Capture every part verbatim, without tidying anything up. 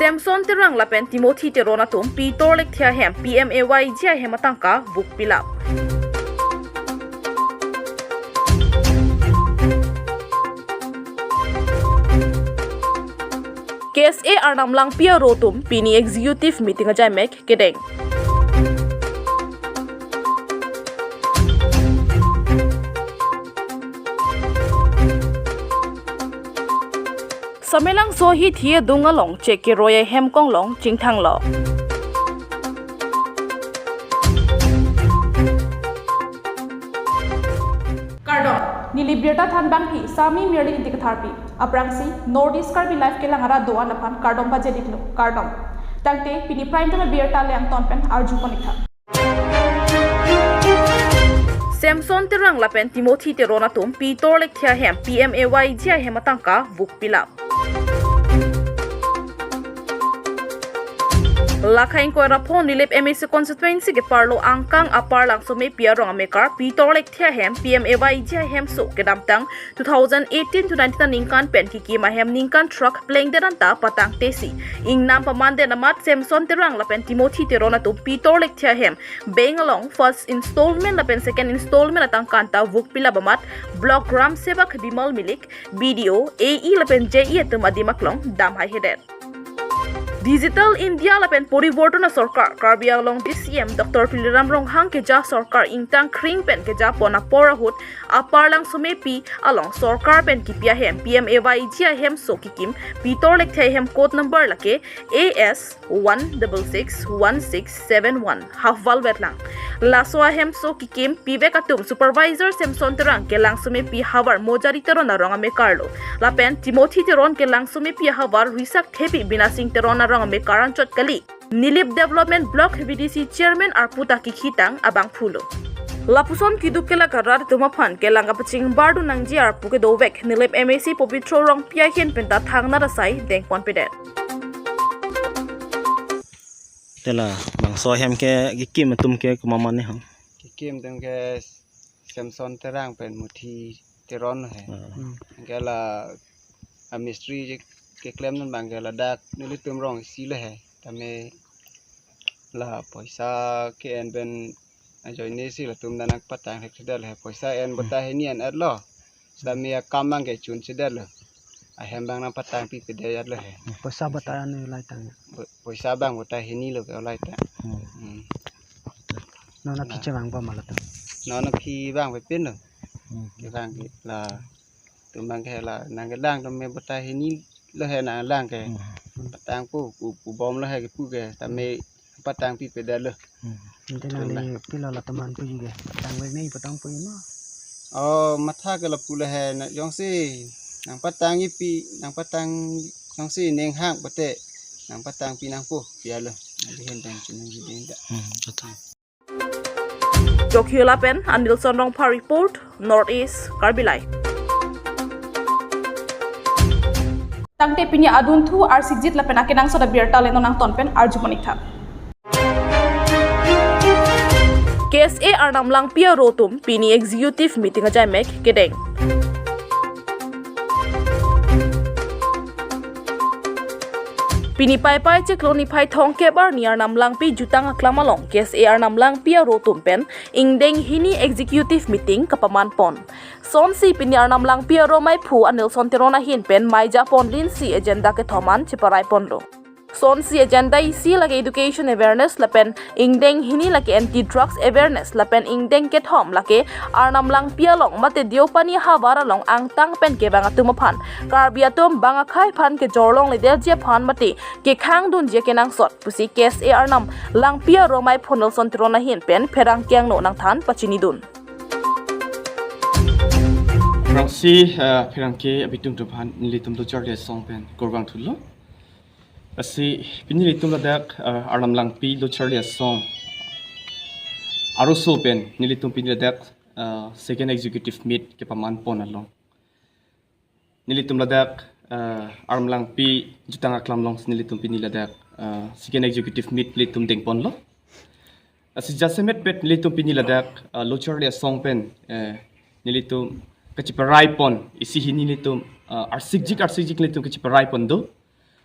Samson Terang lapen Timothy Teron atum Pitor Lekthe ahem P M A Y G ahem atangka vuk pilap. K S A Arnam Langpi aro atum pini executive meeting ajaimek kedeng. Samelangso hithi adung along chek keroi ahem konglong chingthanglo. Kardom, neli birta thanbangpi Sami Mirli Ingti Katharpi. Aphrangsi North East Karbi Live kelang arat do-an aphan kardom pajir-iklo, kardom. Tangte pini prime time birta le angton pen arjupon-iktha. Samson Terang lapen Timothy Teron atum Pitor Lekthe ahem P M A Y G ahem atangka vuk pilap. Lakha ingkoi ra pho Nilip M A C constituency keparlo angkang Upper Langsomepi arong amekar Pitor Lekthe ahem P M A Y G ahemso kedamtang two thousand eighteen to nineteen aningkan pen kikim ahem ningkan throksi plengdet anta patangtesi ingnam pamandet amat Samson Terang lapen Timothy Teron atum Pitor Lekthe ahem bank along first installment lapen second installment atangka anta vuk pilap amat Block Gram Sevak Bimal Milik, B D O, A E lapen J E atum adim aklong dam haihedet. Digital India lapen Poriborton Sorkar, Karbi Anglong D C M Doctor Tuliram Ronghang keja sorkar ingtang kring pen kejapon apor ahut Upper Langsomepi along sorkar pen kipi ahem P M A Y G ahemso kikim Pitor Lekthe ahem code number lake A S one double six one six seven one havar vetlang. Laso ahemso kikim pivek atum supervisor Samson Terang ke Langsomepi havar Mojari Teron arong amekarlo. Lapen Timothy Teron ke Langsomepi havar Risak Thepi Binasing Teron arong amekar anchot kali. Nilip Development Block B D C Chairman arpu ta kikhitang abangphulo. Lapuson keduk kelak arat atum aphan kelang kapachingbar dun nangji arpu kedovek Nilip M A C Pobitro Rongpi ahin penta thangnat asai dengponpedet. Te labangso ahem ke kikim atum ke komat ma ne ho? Kikim atum ke Samson Terang pen Timothy Teron he. Ah. Hmm. Anke la amistri je keklem non abang ke ladak nelitum rong isi lo he. Tame la poisa ke-en pen ajoine si latum ta nangpatang thekthedet lo he. Poisa en Hmm. bota hini en-et lo. Sitame akam abang ke chunchedet lo. Ahem abang nangpatang pipedet lo he. Poisa bota anu laitang. Po-, poisa abang bota hini lo ke laitang. Hmm. Hmm. Non aphi Nah. chevang bom ma latum? Non aphi vangve pin lo. Hmm. Kevang ke latum abang ke la nangkelang tame bota hini lo he nanglang ke. Hmm. Patang pu, pu, pu bom lo he kepu ke tame patang pipedet lo. Hmm. Ante Tuna. nangli pilo latum aphan puji ke? Patang veme, patang puji ma? Oh, matha ke lapu lo he na jongsi nangpatang ipi, nangpatang jongsi ning hang pate nangpatang pi nangpo pia lo. Nangdihin tang chinang jidin ta. Hmm, betul. Jokhi lapen Anilson Rongphar report, North East Karbi Live. Tangte pini adunthu arsikjit lapen akenangsot abirta le non angton pen arjupon-iktha. K S A Arnam Langpi aro atum pini executive meeting ajaimek kedeng. Pini Paipai chiklo niphai thomkep arni Arnam Langpi jutang aklam along K S A Arnam Langpi aro atum pen ingdeng hini executive meeting kapamanpon. Sonsi pini Arnam Langpi aro maiphu Anilson Teron ahin pen maijaponlinsi agenda kethom an cheparaiponlo. Sonsi agenda isi lake education awareness lapen ingdeng hini lake anti drugs awareness lapen ingdeng kethom lake Arnam Langpi along mate Deopani havar along angtang pen kevang atum aphan Karbi atum bang akhei aphan kejorlongledetji aphan mate kekhangdunji akenangsot pusi K S A Arnam Langpi aro maiphu Anilson Teron ahin pen pherangke angno nangthan pachinidun. Aphrangsi, eh, pherangke abitung atum aphan nelitum do charli asong pen kurvangthulo. Lasi pini nelitum ladak, eh, Arnam Langpi do charli asong aroso pen nelitum pini ladak, eh, second executive meet kepamanpon along. Nelitum ladak, eh, Arnam Langpi jutang aklam along nelitum pini ladak, eh, second executive meet nelitum dengponlo. Lasi jasemet pet nelitum pini ladak, eh, lo charli asong pen, eh, nelitum kacheparaipon isi hini nelitum uh, arsikjik arsikjik nelitum kacheparai pon do.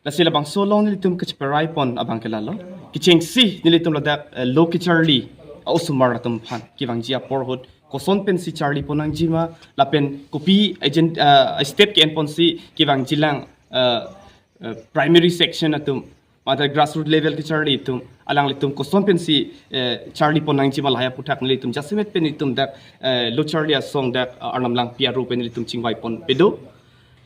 Lasi labangso along nelitum kacheparai pon abang ke lalo. Kechengsi nelitum ladak, uh, lo kecharli a-osomar atum aphan kevangji apor ahut koson pensi charli pon nangji ma, lapen kopi agent, uh, step ke-en ponsi kevangjilang, uh, uh, primary section atum, mate grassroots level kecharli atum, alanglitum koson pensi, eh, charli pon nangji ma lahai aphuthak nelitum jasemet pen nelitum dak, eh, lo charli asong dak, eh, Arnam Langpi aro pen nelitum chingvai pon pedo.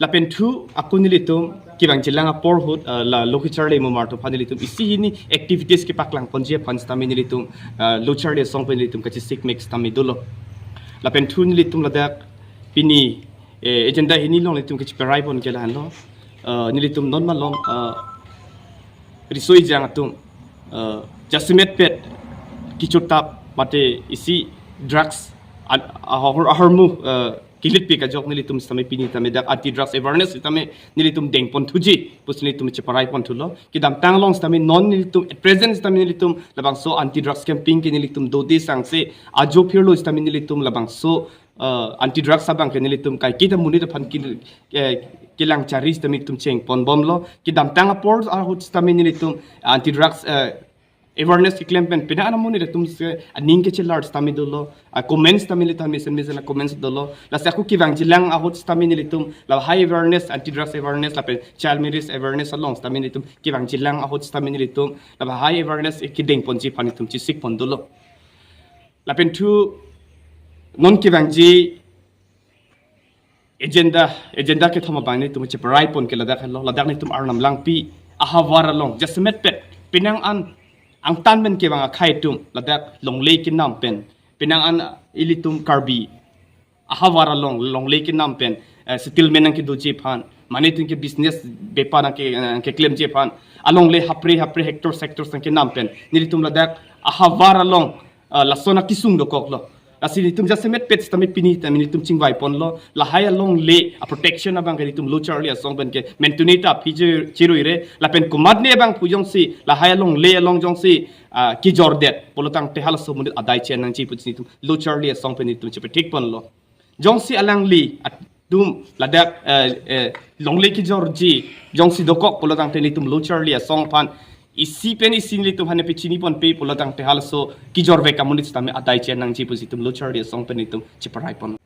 Lapen thu ako nelitum kevangjilang apor ahut, eh, la lo kecharli mumar atum aphan nelitum isi hini activities kepaklang ponji aphan sitame nelitum, eh, lo charli asong pen nelitum kachesik mek sitame dolo. Lapen thu nelitum ladak pini, eh, agenda hini along nelitum kacheparai pon ke lahenlo. Eh, nelitum non malom, eh, riso ejang atum, eh, jasemet pet kechotap mate isi drugs an-, ahor-, ahormu, eh, kilitpik ajok nelitum sitame pini tame dak anti drugs awareness sitame nelitum deng pon thuji pusi nelitum cheparai pon thulo. Kedamtang along sitame non nelitum at present sitame nelitum labangso anti drugs campaign ke nelitum dode sangse ajo phirlo sitame nelitum labangso, uh, anti drugs abang ke nelitum kaiketa monit aphan ki, eh, kelang chari sitame nelitum cheng pon bomlo. Kedamtang apor ahut sitame nelitum anti drugs, eh, awareness keklem pen pina ana monit atum si aning kachelar sitame dolo, a comments sitame nelitum mesen mesen a comments dolo. Lasi ako kevangjilang ahut sitame nelitum lahai awareness, anti drugs awareness lapen child marriage awareness along sitame nelitum kevangjilang ahut sitame nelitum lahai awareness kedeng ponji aphan nelitum chesik pon dolo. Lapen thu non kevangji agenda, agenda kethom abang nelitum cheparai pon ke ladak helo, ladak nelitum Arnam Langpi ahavar along jasemet pet penang an angtan pen kevang akhei atum ladak longle kenam pen, penang an ilitum Karbi ahavar along longle kenam pen, eh, settlement nangkedoji aphan, mane itum ke business bepar nangke, eh, keklemji aphan, alongle hapre hapre hectare sectors nangkenam pen nelitum ladak ahavar along, ah, lason akesung dokoklo. Lasi nelitum jasemet pet sitame pini tame nelitum chingvai ponlo. Lahai alongle a protection abang ke nelitum lo charli asong pen ke mentune ta aphi che-, cheruire. Lapen komatne abang pu jongsi lahai alongle along jongsi, ah, kejordet pulo tangte halaso amonit adai chen nangji pusi nelitum lo charli asong pen nelitum chepethik ponlo. Jongsi alangli atum ladak, eh, eh, longle kejorji jongsi dokok pulo tangte nelitum lo charli asong aphan isi pen isi nelitum aphan pachini ponpe pulo tangte halaso kejorvek amonit sitame adai chen nangji pusi nelitum lo charli asong pen nelitum cheparai pon.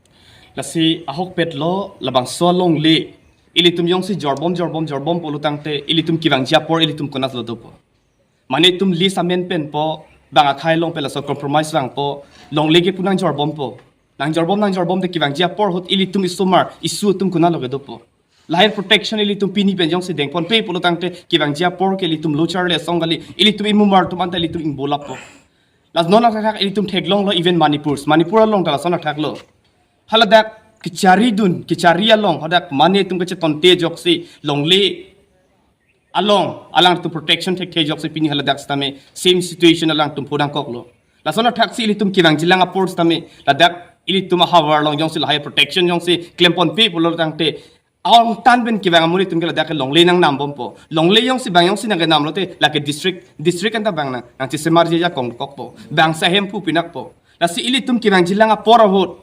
Lasi ahokpet lo labangso alongle ilitum jongsi jorbom jorbom jorbom pulo tangte ilitum kevangji apor ilitum konatlo dopo. Mane itum list amen penpo, bang akhei along pen laso compromise vangpo, longle ke pu nangjorbompo. Nangjorbom nangjorbom te kevangji apor ahut ilitum isomar, isu atum konatlo ke dopo. Lahai protection ilitum pini pen jongsi deng ponpe pulo tangte kevangji apor ke ilitum lo charli asong kali, ilitum imumar atum anta ilitum ingbolappo. Lasi non athak ilitum theklonglo even Manipur, Manipur along ta lason athaklo. Haladak kechari dun, kechari along, hadak mane itum kachetonte ajoksi, longle along, alangtum protection thekthe ajoksi pini haladak sitame same situation alangtum phu nangkoklo. Lason athaksi ilitum kevangjilang apor sitame ladak ilitum ahavar along jongsi lahai protection jongsi klem ponpe pulo tangte angtan pen kevang amonit atum ke ladak ke longle nangnambompo. Longle jongsi bang jongsi nangkenamlote lake district, district anta bang nang, nangchesemarji ajakong dokokpo. Bang si ahemphu pinakpo. Lasi ilitum kevangjilang apor ahut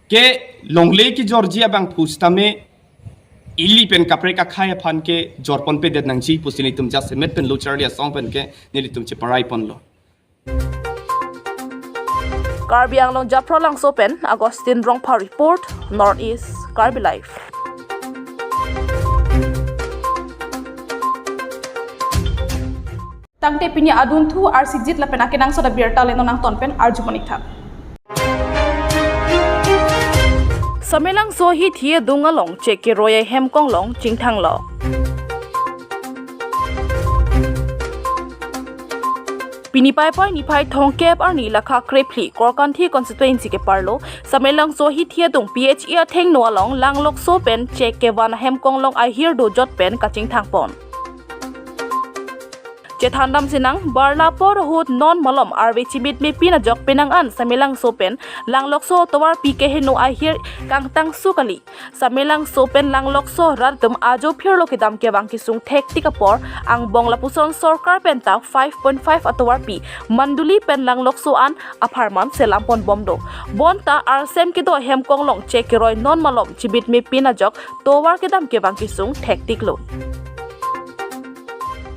ke longle kejorji abangphu sitame ili pen kaprek akhei aphan ke jor ponpedet nangji pusi nelitum jasemet pen lo charli asong pen ke nelitum cheparai ponlo. Karbi Anglong Japrolangso pen Augustine Rongphar report, North East Karbi Live. Tangte pini adunthu arsikjit lapen akenangsot abirta le non nangton pen arju pon-ik tha. Samelangso ahithi adung along chek keroi ahem konglong chingthanglo. Pini Paipai niphai thomkep arni lakha krephli Korkanthi constituency keparlo Samelangso ahithi adung P H E athengno along langlokso pen chek kevan ahem konglong ahir dojot pen kachingthang pon. Chethandam sinang, barla apor ahut non malom arve chibit mepin ajok penang an Samelangso pen Langlokso atovarpi keheno ahir kangtangsu kali. Samelangso pen Langlokso rat atum ajo phirlo kedam kevang kesung thektik apor angbong lapuson sorkar pen ta five point five atovarpi Manduli pen Langlokso an apharman selam ponbom do. Bonta arsem kedo ahem konglong chek keroi non malom chibit mepin ajok tovar kedam kevang kesung thektiklo.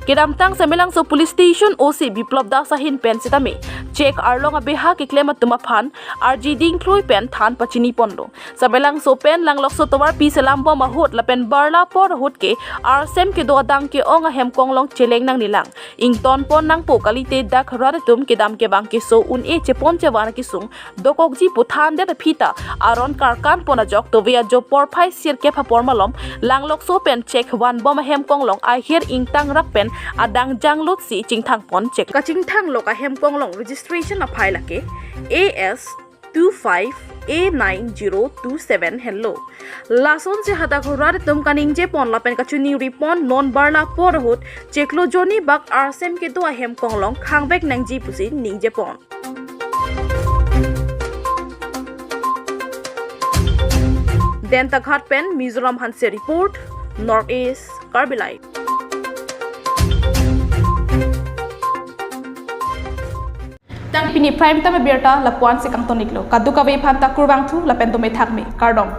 Kedamtang Samelangso Police Station O C Biplop Das ahin pen sitame chek arlong abeha keklem atum aphan arjiding klui pen than pachini ponlo. Samelangso pen Langlokso atovarpi selambom ahut lapen barla apor ahut ke arsem kedo adang ke-ong ahem konglong cheleng nangnelang, ington pon nangpo kalite dak rat atum kedam kevang keso un-e chepon chevan kesung dokokji pu thandet aphi ta aron karkan pon ajok tove ajo porphai sirkep apor malom Langlokso pen chek vanbom ahem konglong ahir ingtangrak pen adang janglutsi chingthang pon chek. Kachingthanglok ahem konglong registration aphai lake A S two five A nine zero two seven henlo. Lasonsi hadak rat atum kaningje pon lapen kachiningri pon non barla apor ahut cheklo joni bak arsem kedo ahem konglong khangvek nangji pusi ningje pon. Dentaghat pen Mizoram Hanse report, North East Karbi Live. Tang pini prime time abirta lapu-an si kangton-iklo. Kadokave aphanta kurvangthu lapen dome thakme. Kardom.